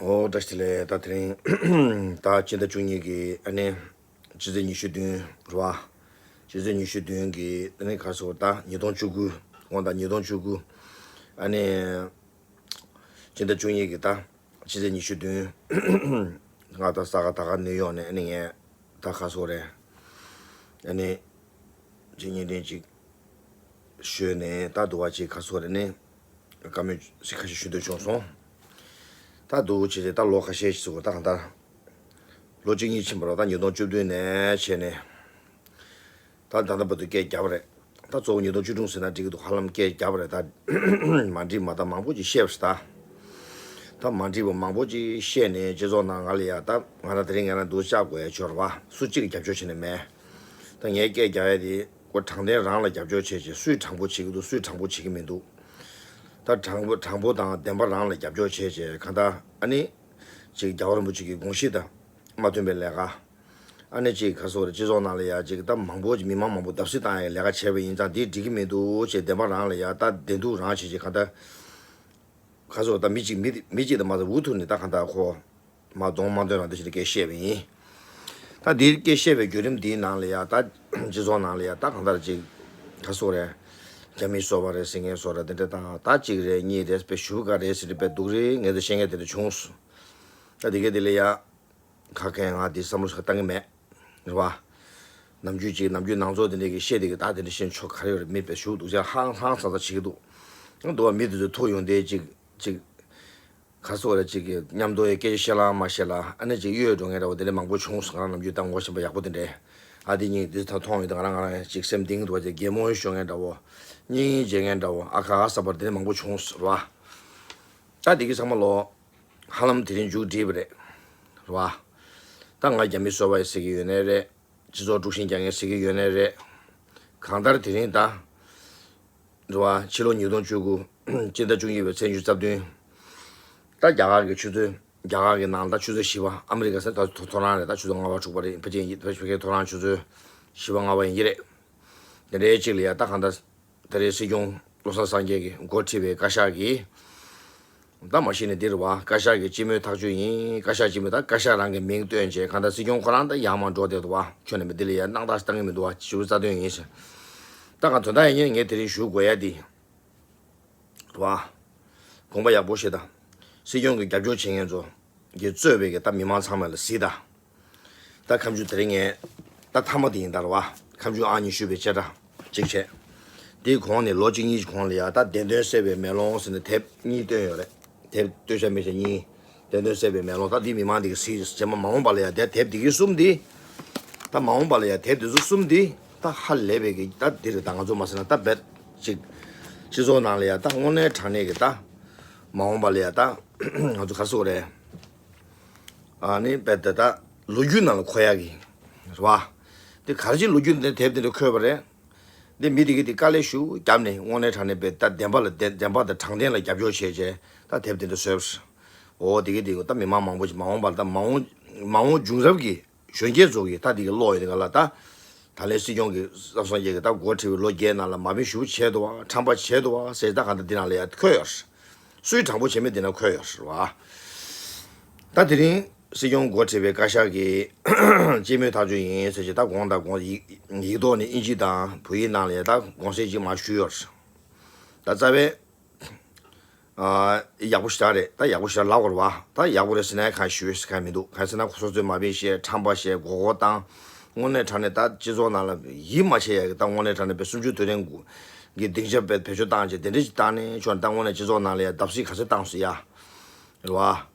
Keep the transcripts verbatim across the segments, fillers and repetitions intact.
ཨོ་བཀྲ་ཤིས་བདེ་ལེགས། ད་དེ་རིང་ད་སྤྱི་ཟླ་བཅུ་གཉིས་ཀྱི་ཨ་ནི་ཕྱི་ཚེས་ཉི་ཤུ་བདུན་རེད་བ། ཕྱི་ཚེས་ཉི་ཤུ་བདུན་གྱི་ཨ་ནི་ག་རེ་ཟེར་དགོས་རེད། ད་ཉིས་སྟོང་བཅུ་དགུ། དགོངས་དག། ཉིས་སྟོང་བཅུ་དགུ། ཨ་ནི་སྤྱི་ཟླ་བཅུ་གཉིས་ཀྱི་ད་ཕྱི་ཚེས་ཉི་ཤུ་བདུན། ང་ད་ས་ག་ད་ག་ནིའུ་ཡོག་ནས་ཨ་ནི་ངས་ད་ག་རེ་ཟེར་དགོས་རེད། ཨ་ནི་ཅིག་བརྙན་འཕྲིན་ཅིག་ཞུས་ནས་ད་འདུག་བ། ཅིག་ག་རེ་ཟེར་དགོས་རེད། ཨ་ནི་བཀའ་མོལ་ཅིག་ཁ་ཤས་ཞུ་འདོད་བྱུང་སོང་། ད་འདུག་བྱས་ཏེ་ད་ལོ་ཁ་ཤས་ཤིག་ཟེར་དགོས་རེད། ད་གང་ལྟར་ལོ་གཅིག་གཉིས་ཕྱིན་པ་རེད། ད་ཉིས་སྟོང་བཅུ་བདུན་ནས་བྱས་ནས་ད་ད་ལྟ་བར་དུ་སྐད་བརྒྱབ་པ་རེད། ད་གཙོ་བོ་ཉིས་སྟོང་བཅུ་དྲུག་ཟེར་ན་འགྲིག་གི་འདུག་ཧ་ལམ་སྐད་བརྒྱབ་པ་རེད། ད་མ་འགྲིག་མ་ད་མང་པོ་ཅིག་བཤད་པ་རེད། ད་ད་མ་འགྲིག་པ་མང་པོ་ཅིག་བཤད་ནས་སྤྱི་ཚོགས་ནང་ང་ལ་ཡ་ད་ང་རང་དེ་རིང་ང་རང་འདུག་བཅར་དགོས་ཡ་ཅིག་ཡོད་རེད་བ། སུ་གཅིག་གིས་རྒྱབ་སྐྱོར་བྱས་ནས་མེད། ད་ངས་སྐད་རྒྱག་ཡ་དེ་ཁོ་དྲང་བདེན་རང་ལ་རྒྱབ་སྐྱོར་བྱས་བྱས། སུས་དྲང་པོ་བྱེད་ཀྱི་འདུག་སུས་དྲང་པོ་བྱེད་ཀྱི་མི་འདུག་ད་དྲང་པོ་དྲང་པོ་དང་བདེན་པ་རང་ལ་རྒྱབ་སྐྱོར་བྱས་བྱས། གང་ལྟར་ཨ་ནི་ཅིག་རྒྱལ་བ་རིན་པོ་ཆེ་གི་དགོངས་གཞི་དང་མ་མཐུན་པའི་ལས་ཀ། ཨ་ནི་ཅིག་ག་རེ་ཟེར་དགོས་རེད། སྤྱི་ཚོགས་ནང་ལ་ཡ་ཅིག་ད་མང་པོ་ཅིག་མི་མང་མང་པོ་བརྡབ་གསིག་བཏང་ཡ་ལས་ཀ་བྱས་པ་ཡིན་ཙང་དེ་འགྲིག་གི་མི་འདུག་ཅེས་བདེན་པ་རང་ལ་ཡ་ད་བདེན་སྡུག་རང་བྱས་བྱས། གང་ལྟར་ག་རེ་ཟེར་དགོས་རེད། ད་མི་གཅིག་མི་མི་གཅིག་དང་མ་ཟད་འུ་ཐུག་ནས་ད་གང་ལྟར་ཁོ་མ་གདོང་མ་འདོན་རང་དེ་བཞིན་སྐད་བཤད་པ་ཡིན། ད་འདིའི་སྐད་བཤད་པའི་བརྒྱུད་རིམ་འདིའི་ནང་ལ་ཡ་ད་སྤྱི་ཚོགས་ནང་ལ་ཡ་ད་གང་ལྟར་ཅིག་ག་རེ་ཟེར་དགོས་རེད། རྒྱ་མིའི་སོ་པ་རེད་ཟེར་མཁན་སོ་རེད། དེ་འདྲ་དང་ད་གཅིག་རེད་གཉིས་རེད་པས་ཞུ་ག་རེད་ཟེར་པས་སྡུག་རེད་ངས་ད་བཤད་མཁན་དེ་འདྲ་བྱུང་སོང་། ད་དེ་ག་དེ་ལ་ཡ་ཁ་སྐད་ང་དེ་བསམ་བློ་ཞིག་བཏང་གི་མེད། རེད་བ། ནམ་རྒྱུན་ཅིག་ནམ་རྒྱུན་ནང་ཚོགས་དེ་འདྲས་ཀྱི་བཤད་དེ་གི་ད་དེ་འདྲ་བཤད་ཆོག་ག་རེ་ཡོད་རེད། མི་དཔེ་ཞུ་འདུག་ཅག་ཧང་ཧང་སང་ས་བྱེད་ཀྱི་འདུག་འདུག་བ། མི་དེ་ཚོ་ཐུག་ཡོང་དེ་ཅིག་ཅིག་ག་རེ་ཟེར་དགོས་རེད། ཅིག་གི་མཉམ་དུ་ཡི་སྐད་ཆ་བཤད་ལ་མ་བཤད་ལ་ཨ་ནི་ཅིག་གཡོལ་འགྲོ་མཁན་འདྲ་བོ་དེ་འདྲས་མང་པོ་བྱུང་སོང་། ང་རང་ནམ་རྒྱུན་ད་ངོ་ཤེས་པ་ཡག་པོ་དེ་འདྲས། ཨ་དེ་གཉིས་དེ་ད་མཐོང་ཡོད་དེ། ང་རང་ང་རང་ཅིག་སེམས་གཏིང་དུ་བ་ཅིག་གད་མོ་ཤོར་མཁན་འདྲ་བོ། སྙིང་རྗེ་མཁན་འདྲ་བོ། ཨ་ཁ་ཨ་ས་པར་དེ་འདྲས་མང་པོ་བྱུང་སོང་ར། ད་དེ་གི་ཚང་མ་ལོ། ཧ་ལམ་དེ་རིང་མཇུག་བསྒྲིལ་བ་རེད། རེད་བ། ད་ང་རྒྱ་མི་སོ་པ་ཡི་ཟེར་གི་ཡོད་ནའི་རེད། སྤྱི་ཚོགས་དཀྲུག་ཤིང་རྒྱག་མཁན་ཟེར་གི་ཡོད་ནའི་རེད། གང་ལྟར་དེ་རིང་ད། རེད་བ། ཕྱི་ལོ་ཉིས་སྟོང་བཅུ་དགུ། སྤྱི་ཟླ་བཅུ་གཉིས་པའི་ཚེས་ཉི་ཤུ་རྩ་བདུན། ད་རྒྱ་གར་གྱི་ཆུ་ཚོད། རྒྱ་གར་གྱི་ནང་ད་ཆུ་ཚོད་བཞི་པ། ཨ་མི་རི་ཀ་ཟེར་ད་ཐོ་ཐོ་རངས་རེད། ད་ཆུ་ཚོད་ལྔ་པ་དྲུག་པ་རེད། ཕལ་ཆེར་ཡིན། ཕལ་ཆེར་ཐོ་རངས་ཆུ་ཚོད་བཞི་པ་ལྔ་པ་ཡིན་གྱི་རེད། དེ་འདྲའི་གཅིག་ལ་ཡ་ད་གང་ལྟར། ད་རེས་སྲིད་སྐྱོང་བློ་བཟང་སངས་རྒྱས་ཀྱིས་འགོ་ཁྲིད་པའི་བཀའ་ཤག་གིས། ད་མ་གཞི་ནས་འདི་རེད་བ། བཀའ་ཤག་གི་སྤྱི་མོས་ཐག་གཅོད་ཡིན། བཀའ་ཤག་སྤྱི་མོས་ད་བཀའ་ཤག་རང་གི་མིང་བཏོན་བྱས། གང་ལྟར་སྲིད་སྐྱོང་ཁོ་རང་ད་ཡར་མར་འགྲོ་བསྡད་འདུག་བ། ཁྱོན་ནས་མི་འདི་ལ་ཡ་སྣང་དག་བཏང་གི་མི་འདུག་བ། ཞུ་རྩ་དོན་ཡིན་ཟེར། ད་གང་དོན་དག་ཡིན་ཉིན་ངས་དེ་རིང་ཞུ་དགོས་ཡ་འདི་རེད་བ། དགོངས་པ་ཡག་པོ་བཞེས་དང་། སྲིད་སྐྱོང་གི་རྒྱབ་སྐྱོར་བྱེད་མཁན་ཚོ་གིས་གཙོས་པའི་གི་ད་མི་མང་ཚང་མ་ལ་གཟིགས་དང་། ད་ཁ་མཆུ་དེ་རིང་ངས་ད་མཐའ་མ་དེ་ཡིན་ད་རེད་བ། ཁ་མཆུ་ཨང་གཉིས་ཞུས་པའི་བཅད་ཁྲ་གཅིག་བྱས། དེའི་གོང་ནས་ལོ་གཅིག་གཉིས་ཀྱི་གོང་ལ་ཡ་ད་བདེན་དོན་གསལ་བའི་མེ་ལོང་ཟེར་ནས་དེབ་གཉིས་བཏོན་ཡོད་རེད། དེབ་སྟོད་ཆ་སྨད་ཆ་གཉིས། བདེན་དོན་གསལ་བའི་མེ་ལོང་། ད་འདི་མི་མང་འདི་གི་གཟིགས་རྗེས་མ་མ་འོངས་པ་ལ་ཡ་དེ་དེབ་འདི་གི་གསུམ་འདི། ད་མ་འོངས་པ་ལ་ཡ་དེབ་འདི་ཚོ་གསུམ་འདི་ད་ཧ་ལས་པའི་གི་ད་འདི་རེད། ད་ང་ཚོ་མ་ཟེར་ན་ད་རྦད་ཅིག་སྤྱི་ཚོགས་ནང་ལ་ཡ་ད་དངོས་གནས་དྲང་གནས་གི་ད་མ་འོངས་པ་ལ་ཡ་ད་ང་ཚོ་ག་རེ་ཟེར་དགོས་རེད། ཨ་ནི་རྦད་དེ་ད་ལོ་རྒྱུས་ནང་ལ་འཁོད་ཡག་གི་རེད་བ། དེ་ག་རེ་ཅིག་ལོ་རྒྱུས་འདི་དེབ་འདི་འདྲ་འཁོད་པ་རེད། འདི་མི་དེ་གི་དེ་དཀའ་ལས་ཞུ་བརྒྱབ་ནས་དངོས་གནས་དྲང་གནས་པའི་ད་བདེན་པ་ལ་བདེན་བདེན་པ་དང་དྲང་བདེན་ལ་རྒྱབ་སྐྱོར་བྱས་བྱས་ད་དེབ་དེ་འདྲ་བཟོས་པ་རེད། འོ་དེ་གི་དེ་གི་ད་མི་མང་མང་པོ་ཞིག་མ་འོངས་པར་ད་མ་འོངས་མ་འོངས་བྱུང་རབས་ཀྱི་གཞོན་སྐྱེས་ཚོ་གི་ད་དེ་གི་ཀློག་ཡོད་དེ་ག་ལ་ད། ད་ལན་སྲིད་སྐྱོང་གི་བློ་བཟང་སངས་རྒྱས་ཀྱི་ད་འགོ་ཁྲིད་པའི་ལོ་བརྒྱད་ནང་ལ་མ་དཔེ་ཞེ་པོ་བྱས་འདུག་བ། ཁྲམ་པ་བྱས་འདུག་བ་ཟེར་ད་ག་ད་འདི་ནང་ལ་ཡ་འཁོད་ཡོད་རེད། སུས་དྲང་པོ་བྱས་མེད་འདི་ན་འཁོད་ཡོད་རེད་བ། ད་དེ་རིང་སྲིད་སྐྱོང་འགོ་ཁྲིད་པའི་བཀའ་ཤག་གིས་སྤྱི་མོས་ཐག་གཅོད་ཡིན་ཟེར་གྱི་ད་དགོངས་དག་དགོངས་ཡིག་ཡིག་ཐོག་ནས་དབྱིན་ཇི་དང་བོད་ཡིག་ནང་ལ་ཡ་ད་དགོངས་གསལ་ཅིག་མར་ཞུས་ཡོད་རེད། ད་རྩ་བའི་ཨ་ཡག་པོ་ཞེ་དྲག་རེད། ད་ཡག་པོ་ཞེ་དྲག་ལབ་དགོས་རེད་བ། ད་ཡག་པོ་རེད་ཟེར་ན་གང་ཞུ་ཟེར་གང་མི་འདུག་གང་ཟེར་ན་སོ་སོའི་མ་དཔེ་བཤད་ཁྲམ་པ་བཤད་མགོ་སྐོར་བཏང་། དངོས་གནས་དྲང་གནས་ད་སྤྱི་ཚོགས་ནང་ལ་ཡིད་མ་ཆེས་ཡག་གི་ད་དངོས་གནས་དྲང་གནས་པའི་གསུམ་བཅུ་དུས་དྲན་གྱི་སྡིངས་ཆ་བེད་སྤྱོད་བཏང་བྱས་དེ་འདྲ་ཞིག་བཏང་ནས་ཆོག་ད་དངོས་གནས་སྤྱི་ཚོགས་ནང་ལ་ཡ་བརྡབ་གསིག་ག་ཚོད་བཏང་སོང་ཡ། རེད་བ།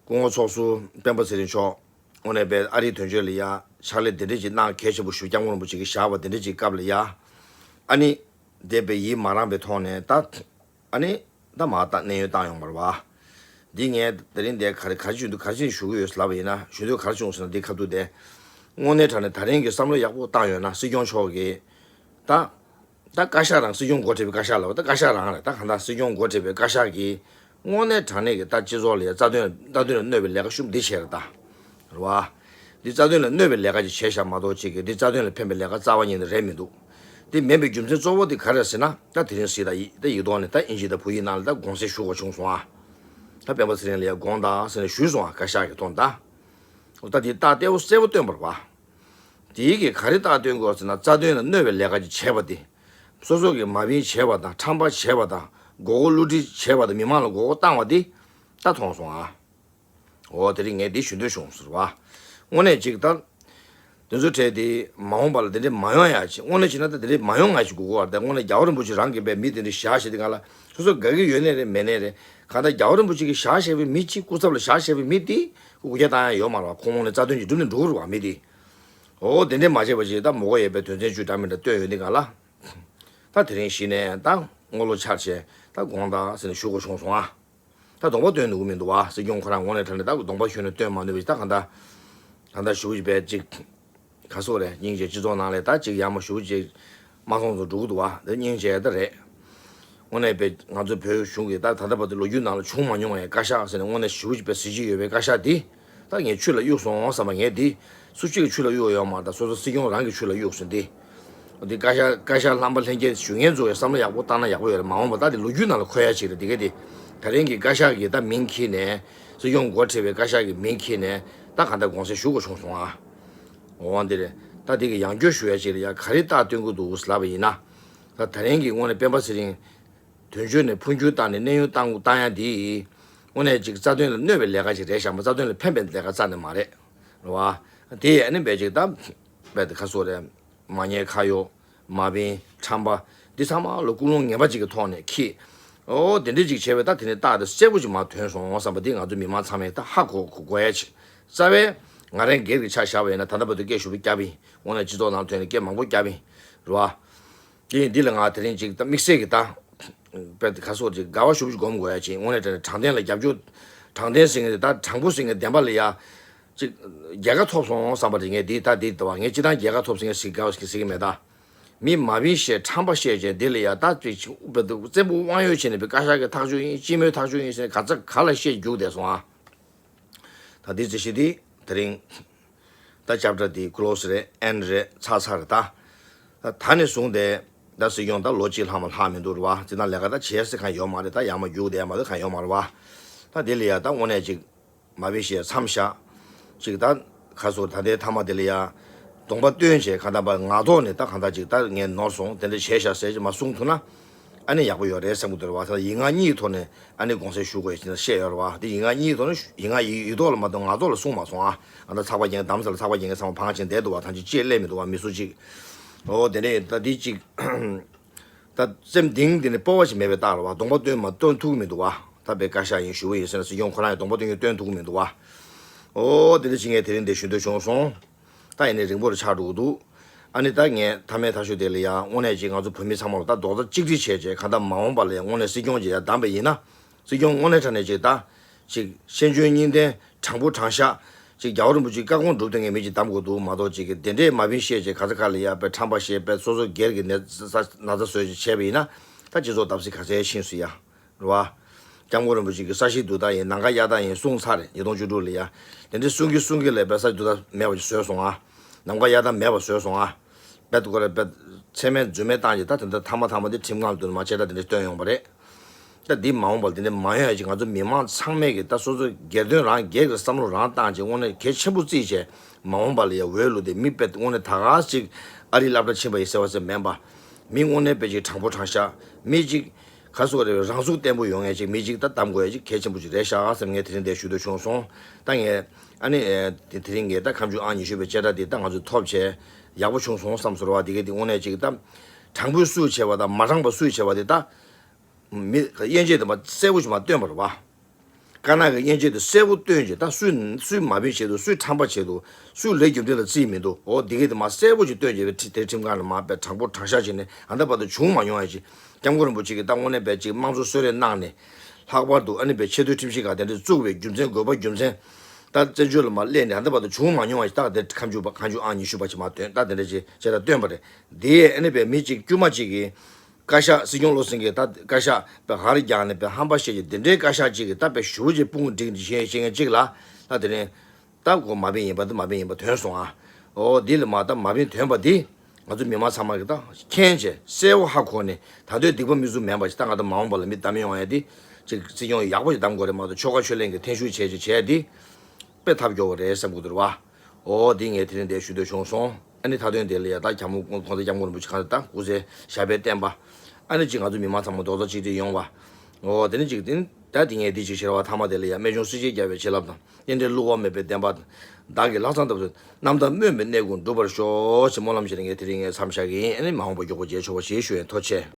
སྐུ་ངོ་ཚོགས་ཟུར་སྤེན་པ་ཚེ་རིང་མཆོག་དངོས་གནས་པའི་ཨ་རིའི་དོན་གཅོད་ལ་ཡ་ཕྱག་ལས་དེ་འདྲ་ཞིག་གནང་གལ་ཆེན་པོ་ཞུ་སྐྱབས་མགོན་རིན་པོ་ཆེ་གིས་བཞག་པ་དེ་འདྲ་ཞིག་སྐབས་ལ་ཡ། ཨ་ནི། འདས་པའི་ཡིད་མ་རངས་པའི་ཐོག་ནས་ད། ཨ་ནི། ད་མ་ད་གནས་ཡུལ་བཏང་ཡོང་བ་རེད་བ། འདི་ངས་དེ་རིང་འདིར་ག་རེ་ག་རེ་ཞུ་འདོད་ག་རེ་ཞུ་གི་ཡོད་ལབ་པ་ཡིན་ན་ཞུ་འདོད་ག་རེ་བྱུང་ཟེར་ན་འདི་ཁ་ཐུག་དེ། དངོས་གནས་དྲང་གནས་ད་རིང་གི་བསམ་བློ་ཡག་པོ་བཏང་ཡོད་ན་སྲིད་སྐྱོང་མཆོག་གིས། ད། ད་བཀའ་ཤག་རང་སྲིད་སྐྱོང་འགོ་ཁྲིད་པའི་བཀའ་ཤག་ལབ་པ་ད་བཀའ་ཤག་རང་རེད། ད་གང་ལྟར་སྲིད་སྐྱོང་འགོ་ཁྲིད་པའི་བཀའ་ཤག་གིས། དངོས་གནས་དྲང་གནས་ཀྱི་ད་སྤྱི་ཚོགས་ལ་ཡ་རྩ་དོན་རྩ་དོན་ལ་གནོད་པའི་ལས་ཀ་ཤུགས་འདི་བྱས་རེད་ད། རེད་བ། འདི་རྩ་དོན་ལ་གནོད་པའི་ལས་ཀ་ཅིག་བྱས་ཤག་མ་གཏོགས་ཅིག་གིས་འདི་རྩ་དོན་ལ་ཕན་པའི་ལས་ཀ་རྩ་བ་ཉིད་ནས་རེད་མི་འདུག་འདི་མིན་པའི་རྒྱུ་མཚན་གཙོ་བོ་འདི་ག་རེ་རེད་ཟེར་ན་ད་དེ་རིང་གཟིགས་ད་ཡིག་ད་ཡིག་ཐོག་ནས་ད་དབྱིན་ཇི་དང་བོད་ཡིག་ནང་ལ་ད་དགོངས་སེལ་ཞུ་དགོས་བྱུང་སོང་ཨ། ད་སྤེན་པ་ཚེ་རིང་ལ་ཡ་དགོངས་དག་ཟེར་ནས་ཞུས་སོང་ཨ། བཀའ་ཤག་གི་ཐོག་ད། ད་དེ་རྟགས་གསལ་པོ་གསལ་པོ་སྟོན་པ་རེད་བ། དེའི་གི་ག་རེ་རྟགས་སྟོན་དགོས་ཟེར་ན། རྩ་དོན་ལ་གནོད་པའི་ལས་ཀ་ཅིག་བྱས་པ་དེ། སོ་སོ་གི་མ་བིན་བྱས་པ་དང་། ཁྲམ་པ་བྱས་པ་དང་། མགོ་སྐོར་བསླུ་བྲིད་བྱས་པ་དང་། མི་མང་ལ་མགོ་སྐོར་བཏང་བ་དེ་ད་མཐོང་སོང་ཨ། འོ་དེ་རིང་ངས་འདི་ཞུ་འདོད་བྱུང་ཟེར་བ། དངོས་གནས་ཅིག་ད། དེ་ཚོ་གྲས་དེ་མ་འོངས་པ་ལ་དེ་འདྲས་མ་ཡོང་ཡ་ཅིག། དངོས་གནས་བྱས་ན་ད་དེ་འདྲས་མ་ཡོང་ང་ཞིག་དགོས་ཀྱི་ཡོད་རེད། དངོས་གནས་རྒྱལ་བ་རིན་པོ་ཆེ་རང་གིས་པའི་མི་དེ་འདྲས་བཞག་བྱས་དེ་སྒང་ལ་སོ་སོ་དགའ་གི་ཡོད་ནའི་རེད། མེད་ནའི་རེད། གང་ལྟར་རྒྱལ་བ་རིན་པོ་ཆེ་གིས་བཞག་བཞག་པའི་མི་གཅིག་སྐུ་ཚབ་ལ་བཞག་བཞག་པའི་མི་དེ་སྐུ་སྐྱེ་བཏང་ཡ་ཡོད་མ་རེད་བ། ཁོང་ངོས་ནས་རྩ་དོན་ཅིག་སྒྲུབ་ནས་འགྲོ་གི་རེད་བ། མི་དེ། འོ་དེ་འདྲས་མ་བྱས་པ་ཅིག་ད་མོ་གོ་ཡས་པའི་དོན་ཚན་བཅུ་འདྲ་མི་འདྲ་བཏོན་ཡོད་དེ་སྒང་ལ། ད་དེ་རིང་གཞི་ནས་ད་སྔོན་ལོ་འཆར་བྱས་ད་དགོངས་དག་ཟེར་ནས་ཞུ་དགོས་བྱུང་སོང་ཨ། ད་གདོང་པ་སྟོན་འདུག་གི་མི་འདུག་བ། སྲིད་སྐྱོང་ཁོ་རང་ངོས་ནས་དྲངས་ནས་ད་གདོང་པ་ཁྱོན་ནས་སྟོན་མ་ནུས་པ་ཞིག་ད་གང་ལྟར། གང་ལྟར་ཞུ་བཞིན་པའི་ཅིག་ག་སོག་རེད། སྙིང་རྗེ། སྤྱི་ཚོགས་ནང་ལས་ད་ཅིག་ཡར་མར་ཞུ་ཅིག་མ་སོང་ཚོ་འགྲོ་གི་འདུག་བ། འདི་སྙིང་རྗེ་ད་རེད། དངོས་གནས་པའི་ང་ཚོ་བོད་གཞུང་གིས་ད་ད་ལྟ་བར་དུ་ལོ་རྒྱུས་ནང་ལ་བྱུང་མ་མྱོང་བའི་བཀའ་ཤག་ཟེར་ནས་དངོས་གནས་ཞུ་བཞིན་པའི་གཟི་བརྗིད་ཡོད་པའི་བཀའ་ཤག་འདི། ད་ངས་ཆུ་ལ་གཡུགས་སོང་བསམ་པ། ངས་འདི་སུ་གཅིག་གིས་ཆུ་ལ་གཡུགས་ཡོད་མ་རེད། ད་སོ་སོ་སྲིད་སྐྱོང་རང་གིས་ཆུ་ལ་གཡུགས་སོང་འདི། འདི་བཀའ་ཤག་བཀའ་ཤག་ལྷམ་པ་ལྷན་རྒྱས་ཞུ་མཁན་ཚོ་གིས་བསམ་བློ་ཡག་པོ་བཏང་ན་ཡག་པོ་ཡོད་རེད། མ་འོངས་པ་ད་འདི་ལོ་རྒྱུས་ནང་ལ་འཁོད་ཡ་ཅིག་རེད། འདི་ག་འདི་ད་རིང་གི་བཀའ་ཤག་གི་ད་མིང་འཁྱེར་ནས། སྲིད་སྐྱོང་འགོ་ཁྲིད་པའི་བཀའ་ཤག་གི་མིང་འཁྱེར་ནས་ད་གང་ལྟར་དགོངས་སེལ་ཞུ་དགོས་བྱུང་སོང་ཨ། འོ་འདི་རེད། ད་འདི་གི་ཡང་བསྐྱར་ཞུ་ཡ་ཅིག་ལ་ཡ་ག་རེ་རྟགས་སྟོན་གྱི་འདུག་ལབ་པ་ཡིན་ན། ད་ད་རིང་གི་དངོས་གནས་སྤེན་པ་ཚེ་རིང་དོན་གཅོད་ནས་འཕོ་འགྱུར་བཏང་ནས་གནས་དབྱུང་བཏང་བཏང་ཡ་འདི། དངོས་གནས་ཅིག་རྩ་དོན་ལ་གནོད་པའི་ལས་ཀ་ཅིག་རེད་ཤག་མ། རྩ་དོན་ལ་ཕན་པའི་ལས་ཀ་རྩ་ནས་མ་རེད། རེད་བ། དེ་ཨ་ནི་བས་ཅིག་ད་བས་ཁ་སོ་རེད། མ་ཉེས་ཁ་གཡོག་མ་བིན། ཁྲམ་པ། འདི་ཚང་མ་ལ་ཀུན་སློང་ངན་པ་ཅིག་གི་ཐོག་ནས་འཁྱེར། ཨོ་དེ་འདྲ་ཅིག་བྱས་པས་ད་དེ་ནས་རྟགས་དེ་གསལ་པོ་ཅིག་མར་ཐོན་སོང་བསམ་པ་འདི་ང་ཚོ་མི་མང་ཚང་མས་ད་ཧ་གོ་གོ་གོ་ཡ་ཅིག། རྩ་བའི་ང་རང་སྒེར་གྱི་ཆ་བཞག་པ་ཡིན་ན། ད་ལྟ་བར་དུ་སྐད་ཞུ་བ་བརྒྱབ་ཡིན། དངོས་གནས་སྤྱི་ཚོགས་ནང་ཐོན་ནས་སྐད་མང་པོ་བརྒྱབ་ཡིན། རེད་བ། དེ་ཡིན་འདི་ལ་ང་དེ་རིང་ཅིག་ད་དམིགས་བསལ་གྱི་ད་དཔེ་ཁ་སོགས་ཅིག་དགའ་བ་ཞུ་བ་ཞིག་སྒོམ་དགོས་ཡ་ཅིག། དངོས་གནས་དྲང་བདེན་ལ་རྒྱབ་སྐྱོར། དྲང་བདེན་ཟེར་མཁན་དེ་ད་དྲང་པོ་ཟེར་མཁན་བདེན་པ་ལ་ཡ། ཅིག་རྒྱལ་ཁ་ཐོབ་སོང་བསམ་པ་རེད། ངས་འདི་ད་འདི་ལྟ་བ་ངས་སྤྱི་བཏང་རྒྱལ་ཁ་ཐོབ་ཟེར་མཁན་ཞིག་དགའ་བ་ཞིག་ཟེར་གྱི་མེད་ད། མི་མ་བིན་བཤད་ཁྲམ་པ་བཤད་ཅན་འདི་ལ་ཡ་ད་ཅིག་བཙན་པོ་དབང་ཡོད་བྱས་ནས་པའི་བཀའ་ཤག་གི་ཐག་གཅོད་ཡིན། སྤྱི་མོས་ཐག་གཅོད་ཡིན་ཟེར་ག་ཚ་ག་ལ་བཤད་རྒྱུགས་བསྡད་སོང་ཨ། ད་འདི་རྩིས་གཞི་འདི་དེ་རིང་ད་ཅབ་ཏྲ་འདི་ཀློ་སི་རེད། ཨེན་རེད། ཚར་ཚར་རེད་ད། ད་ད་ནས་བཟུང་སྟེ་ད་སྲིད་སྐྱོང་ད་ལོ་གཅིག་ལྷག་མ་ལྷག་མི་འདུག་རེད་བ། སྤྱི་བཏང་ལས་ཀ་ད་བྱེད་སྲིད་གང་ཡོད་མ་རེད། ད་ཡར་མར་རྒྱུགས་བསྡད་མ་གཏོགས་གང་ཡོད་མ་རེད་བ། ད་འདི་ལ་ཡ་ད་དངོས་གནས་ཅིག་མ་བི་ཤེས་མཚམས་བཞག་ཅིག་ད་ཁ་སོ་ད་ལྟའི་མཐའ་མ་དེ་ལ་ཡ་གདོང་པ་སྟོན་བྱས་གང་ལྟར་པ་ངག་ཐོག་ནས་ད་གང་ལྟར་ཅིག་ད་ངས་ནོར་སོང་དེ་འདྲ་བྱས་ཤག་ཟེར་ཅིག་མ་གསུང་ཐུབ་ན། ཨ་ནི་ཡག་པོ་ཡོད་རེད་བསམ་གྱི་འདུག་རེད་བ། ད་ཡིག་ངག་གཉིས་ཐོག་ནས་ཨ་ནི་དགོངས་སེལ་ཞུ་དགོས་ཡོད་ཅེས་བཤད་ཡོད་རེད་བ། དེ་ཡིག་ངག་གཉིས་ཐོག་ནས་ཞུ། ཡིག་ངག་ཡིག་ཡིག་ཐོག་ལ་མ་གཏོགས་ངག་ཐོག་ལ་གསུངས་མ་སོང་ཨ། ཨ་ད་ཚགས་པར་རྒྱན་གདམ་ས་ལ་ཚགས་པར་རྒྱན་གྱི་ཚང་མ་བང་ཆེན་བསྡད་འདུག་བ། ཐང་ཆེན་ཅེས་སླེབས་མི་འདུག་བ། མི་སུ་གཅིག། ཨོ་དེ་འདྲ་ཡིན། ད་འདི་གཅིག། ད་སེམས་གཏིང་འདི་ནས་སྤོབས་པ་ཞིག་མེད་པའི་རྟགས་རེད་བ། གདོང་པ་སྟོན་མ་སྟོན་ཐུབ་ཀྱི་མི་འདུག་བ། ད་པའི་བཀའ་ཤག་ཡིན་ཞུ་བ་ཡིན་ཟེར་ན་སྲིད་སྐྱོང་ཁོ་རང་ཡང་གདོང་པ་སྟོན་རྒྱུ་སྟོན་ཐུབ་ཀྱི་མི་འདུག་བ། ཨོ་དེ་འདྲ་ཅིག་ངས་དེ་རིང་འདིར་ཞུ་འདོད་བྱུང་སོང་། ད་ཡིན་ནའི་རིང་པོ་རུ་ཆགས་འགྲོ་གི་འདུག། ཨ་ནི་ད་ངས་མཐའ་མའི་མཐའ་ཤོད་དེ་ལ་ཡང་དངོས་གནས་ཅིག་ང་ཚོ་བོད་མི་ཚང་མ་ལ་ད་རྡོག་རྩ་གཅིག་སྒྲིལ་བྱས་བྱས་གང་ལྟར་མ་འོངས་པ་ལ་ཡང་དངོས་གནས་སྲིད་སྐྱོང་ཅིག་ཡར་བདམས་པ་ཡིན་ན། སྲིད་སྐྱོང་དངོས་གནས་དྲང་གནས་ཅིག་ད་ཅིག་ཤེས་འཇོན་གཉིས་ལྡན་དྲང་པོ་དྲང་བཞག་ཅིག་རྒྱལ་བ་རིན་པོ་ཆེའི་བཀའ་དགོངས་སྒྲུབ་ཐུབ་མཁན་མི་ཅིག་བདམས་དགོས་འདུག་མ་གཏོགས་ཅིག་གི་དེ་འདྲའི་མ་བིན་ཤེས་བྱས་ག་ཚ་ག་ལ་ཡ་པའི་ཁྲམ་པ་བཤད་པའི་སོ་སོ་སྒེར་གྱི་ནད་ན་ཚ་བཟོས་བྱས་བྱས་པ་ཡིན་ན། ད་སྤྱི་ཚོགས་བརྡབ་གསིག་ག་ཚད་ཕྱིན་སོང་ཡ། རེད་བ། སྐྱབས་མགོན་རིན་པོ་ཆེ་གི་ས་གཞིའི་བསྡུ་ཐབས་ཡིན། ནམ་མཁའ་གཡར་ཐབས་ཡིན་གསུངས་ཚར་རེད། ཉིས་སྟོང་བཅུ་དྲུག་ལ་ཡ། དེ་འདྲའི་གསུང་གིན་གསུང་གིན་ལས་པའི་ས་བསྡུ་ཐབས་མེད་པ་ཞིག་བཟོས་སོང་ཨ། ནམ་མཁའ་གཡར་ཐབས་མེད་པ་བཟོས་སོང་ཨ། རྦད་དེ་ཁོ་རེ་རྦད་ཚད་མེད་རྫུན་མེད་བཏང་རྗེས་ད་དེ་འདྲ་མཐའ་མ་མཐའ་མ་དེ་ཁྲིམས་ཁང་ལ་བསྡུ་ནས་མ་བྱས་ད་དེ་འདྲ་བཏོན་ཡོང་བ་རེད། ད་འདི་མ་འོངས་པར་དེ་འདྲ་མ་ཡོང་ཡ་ཅིག་ང་ཚོ་མི་མང་ཚང་མས་ཀྱི་ད་སོ་སོ་སྒེར་དོན་རང་སྒེར་གྱི་བསམ་བློ་རང་བཏང་རྗེས་དངོས་གནས་གལ་ཆེན་པོ་བརྩིས་བྱས་མ་འོངས་པ་ལ་ཡ་འོས་བླུགས་ཏེ་མི་དཔེ་དངོས་གནས་ད་ག་ཅིག་ཨ་རིའི་སློབ་གྲྭ་ཕྱིན་པ་ཡིན་ཟེར་བ་ཟེར་མིན་པ། མི་དངོས་གནས་དཔེ་ཅིག་དྲང་པོ་དྲང་བཞག་མི་ཅིག་ག་སོགས་རེད། རང་ཚུགས་བརྟན་པོ་ཡོང་ངེས་ཅིག་མི་ཅིག་ད་གདམ་དགོས་ཡ་ཅིག་གལ་ཆེན་པོ་ཅིག་རེད་ཤག་བསམ་ངས་དེ་རིང་འདིར་ཞུ་འདོད་བྱུང་སོང་། ད་ངས་ཨ་ནི་ཨེ་དེ་དེ་རིང་ངས་ད་ཁ་མཆུ་ཨང་ཉི་ཤུ་པའི་བཅད་ཁྲ་འདི་ད་ང་ཚོས་ཐོབ་བྱས་ཡག་པོ་བྱུང་སོང་བསམ་སོང་ར་བ། འདི་ག་འདི་དངོས་གནས་ཅིག་ད་དྲང་པོའི་སུས་བྱས་པ་དང་མ་དྲང་པ་སུས་བྱས་པ་དེ་ད་མི་དབྱེ་འབྱེད་དེ་མ་གསལ་པོ་ཞིག་མ་སྟོན་པ་རེད་བ། དཀར་ནག་གི་དབྱེ་འབྱེད་དེ་གསལ་པོ་སྟོན་བྱས་ད་སུས་སུས་མ་བིན་བྱས་འདུག་སུས་ཁྲམ་པ་བྱས་འདུག་སུས་ལས་རྒྱུ་འབྲས་ལ་བརྩིས་མི་འདུག་འོ་འདི་ག་འདི་མ་གསལ་པོ་ཞིག་སྟོན་བྱས་པའི་ཁྲི་དེ་ཁྲིམས་ཁང་ལ་མ་དཔེ་དྲང་པོ་དྲང་བཞག་བྱས་ནས་ཨ་ད་བར་དུ་བྱུང་མ་མྱོང་ཡ་ཅིག་སྐྱབས་མགོན་རིན་པོ་ཆེ་གིས་ད་དངོས་གནས་དཔེ་ཅིག་དམངས་གཙོ་གསོལ་རས་གནང་ནས། ལྷག་པར་དུ་ཨ་ནི་དཔེ་ཆེས་མཐོའི་ཁྲིམས་ཞིབ་ཁང་དེ་འདྲ་བཙུགས་པའི་རྒྱུ་མཚན་དགོས་པ་རྒྱུ་མཚན། ད་བཙན་བྱོལ་ལ་མ་སླེབས་ནས་ཨ་ད་བར་དུ་བྱུང་མ་མྱོང་བ་ཞིག་ད་དེ་ཁ་མཆུ་པ་ཁ་མཆུ་ཨང་ཉི་ཤུ་པ་ཅིག་མ་སྟོན་ད་དེ་འདྲ་ཅིག་བྱས་ད་སྟོན་པ་རེད། དེ་ཨ་ནི་དཔེ་མི་གཅིག་དཀྱུས་མ་གཅིག་གིས་བཀའ་ཤག་སྲིད་སྐྱོང་བློ་སེང་གིས་ད་བཀའ་ཤག་དཔེ་ཧར་རྒྱག་ནས་དཔེ་ཧམ་པ་བཤད་ཀྱི་དེ་འདྲའི་བཀའ་ཤག་ཅིག་གིས་ད་དཔེ་ཞུ་བ་ཅིག་དཔུང་བསྒྲིགས་ནས་བཤད་བཤད་མཁན་ཅིག་ལ་ད་དེ་རིང་། ད་གོ་མ་བིན་ཡིན་པ་འདི་མ་བིན་ཡིན་པ་ཐོན་སོང་ཨ། འོ་འདི་ལ་མ་ད་མ་བིན་ཐོན་པ་འདི་ང་ཚོ་མི་མང་ཚང་མ་གི་ད་མཁྱེན་བྱས་གསལ་བོ་ཧ་གོ་ནས་ད་དུང་སྡིག་པ་མི་བཟོ་མེད་པ་ཞིག་ད་ང་ད་མ་འོངས་པ་ལ་མི་ད་མི་ཡོང་ཡ་འདི་ ཅིག་སྲིད་སྐྱོང་ཡག་པོ་ཞིག་གདམ་དགོས་རེད་མ་གཏོགས་ཆོལ་ཁ་ཆོས་གླེང་གི་འཐེན་ཤུགས་བྱས་ཅིག་བྱས་འདི་དཔེ་ཐབས་སྐྱོ་བོ་རེད་བསམ་གི་འདུག་རེད་བ། འོ་འདི་ངས་དེ་རིང་འདིར་ཞུ་འདོད་བྱུང་སོང་། ཨ་ནི་མཐའ་དོན་དེ་ལ་ཡ་ད་གྱ་མོ་གོང་ས་སྐྱབས་མགོན་རིན་པོ་ཆེ་གང་ལྟར་སྐུ་ཚེ་ཞབས་པད་བརྟན་པ། ཨ་ནི་ཅིག་ང་ཚོ་མི་མང་ཚང་མ་རྡོག་རྩ་གཅིག་སྒྲིལ་ཡོང་བ། འོ་དེ་ནི་ཅིག་དེ་ནི་ད་དེ་ངས་འདི་ཅིག་ཟེར་བ། ཐ་མ་དེ་ལ་ཡ་རྨད་བྱུང་སྲིད་ཞིའི་རྒྱལ་བའི་བྱིན་རླབས་དང་། རྟེན་འབྲེལ་བསླུ་བ་མེད་པའི་བདེན་པ་དང་། བདག་གི་ལྷག་བསམ་ཐབས་སུ་རྣམ་དག་སྨོན་པའི་གནད་ཀུན་འགྲུབ་པར་ཤོག་ཅེས་སྨོན་ལམ་བྱས་ནས་ངས་དེ་རིང་ངས་མཚམས་བཞག་གི་ཡིན། ཨ་ནི་མ་འོངས་པ་མགྱོགས་པོ་མཇལ་ཆོག་པ་ཞེས་ཞུ་ཡིན། ཐུགས་རྗེ་ཆེ།